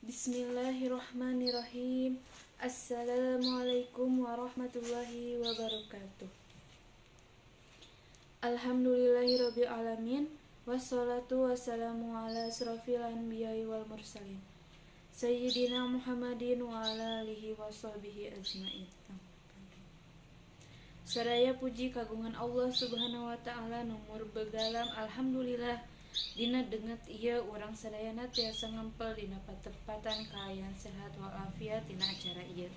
Bismillahirrahmanirrahim. Assalamualaikum warahmatullahi wabarakatuh. Alhamdulillahirabbil alamin. Wassalatu wassalamu ala asrofil anbiya'i wal mursalin Sayyidina Muhammadin wa ala alihi washabbihi ajmain. Sadaya puji kagungan Allah Subhanahu wa Ta'ala nu murbegalam. Alhamdulillah, dina denget ieu urang sadayana tiasa ngempel dina patepatan kaayaan sehat walafiat dina acara ieu.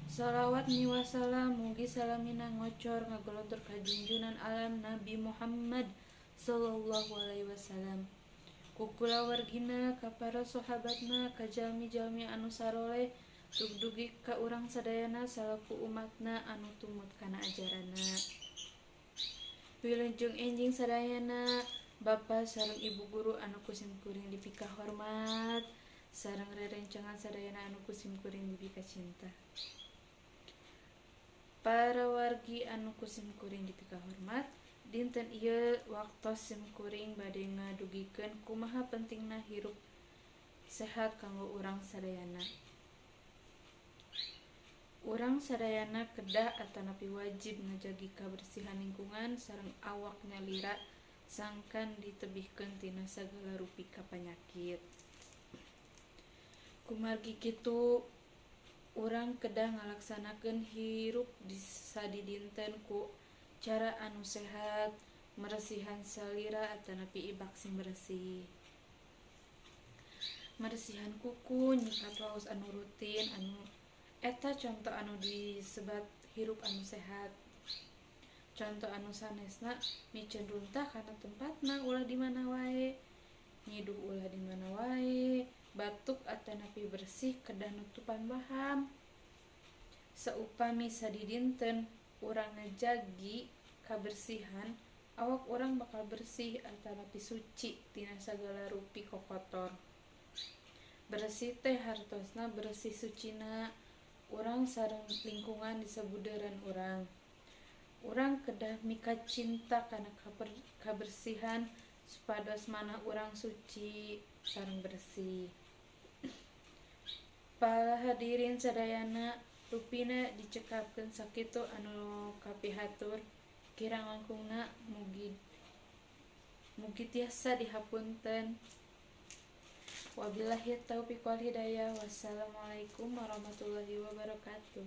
Salawat miwah salam mugi salamina ngocor ngagolontor ka junjunan alam, Nabi Muhammad sallallahu alaihi wasallam, ku kulawargina, ka para sahabatna, ka jalmi-jalmi anu saroleh dugdugi ka urang sadayana salaku umatna anu tumut kana ajaranna. Wilujeng enjing sadayana, Bapak sareng Ibu guru anu ku sim kuring dipika hormat, sareng rerencangan sadayana anu ku sim kuring dipika cinta, para wargi anu ku sim kuring dipika hormat. Dinten ieu waktos sim kuring bade ngadugikeun kumaha pentingna hirup sehat kanggo urang sadayana. Urang sadayana kedah atanapi wajib ngajagi kabersihan lingkungan sareng awak nyalira sangkan ditebihkeun tina sagala rupi kapanyakit. Kumargi kitu, urang kedah ngalaksanakeun hirup di sadidinten ku cara anu sehat, meresihan salira atanapi ibak sing beresih, meresihan kuku, nyikat waos anu rutin, anu eta contoh anu disebat hirup anu sehat. Contoh anu sanesna, miceun runtah kana tempatna, ulah di mana wae, nyiduh ulah di mana wae, batuk atanapi bersih kedah nutupan baham. Saupami sadidinten urang ngajagi kabersihan, awak urang bakal bersih atanapi suci tina sagala rupi kokotor. Bersih teh hartosna bersih sucina urang sareng lingkungan di sabudeureun urang. Urang kedah mikacinta kana kabersihan supados manah urang suci sareng bersih. Para hadirin sadayana, rupina dicekapkeun sakitu anu kapihatur, kirang langkungna mugi mugi tiasa dihapunten. Wabillahi taufiq wal hidayah. Wassalamualaikum warahmatullahi wabarakatuh.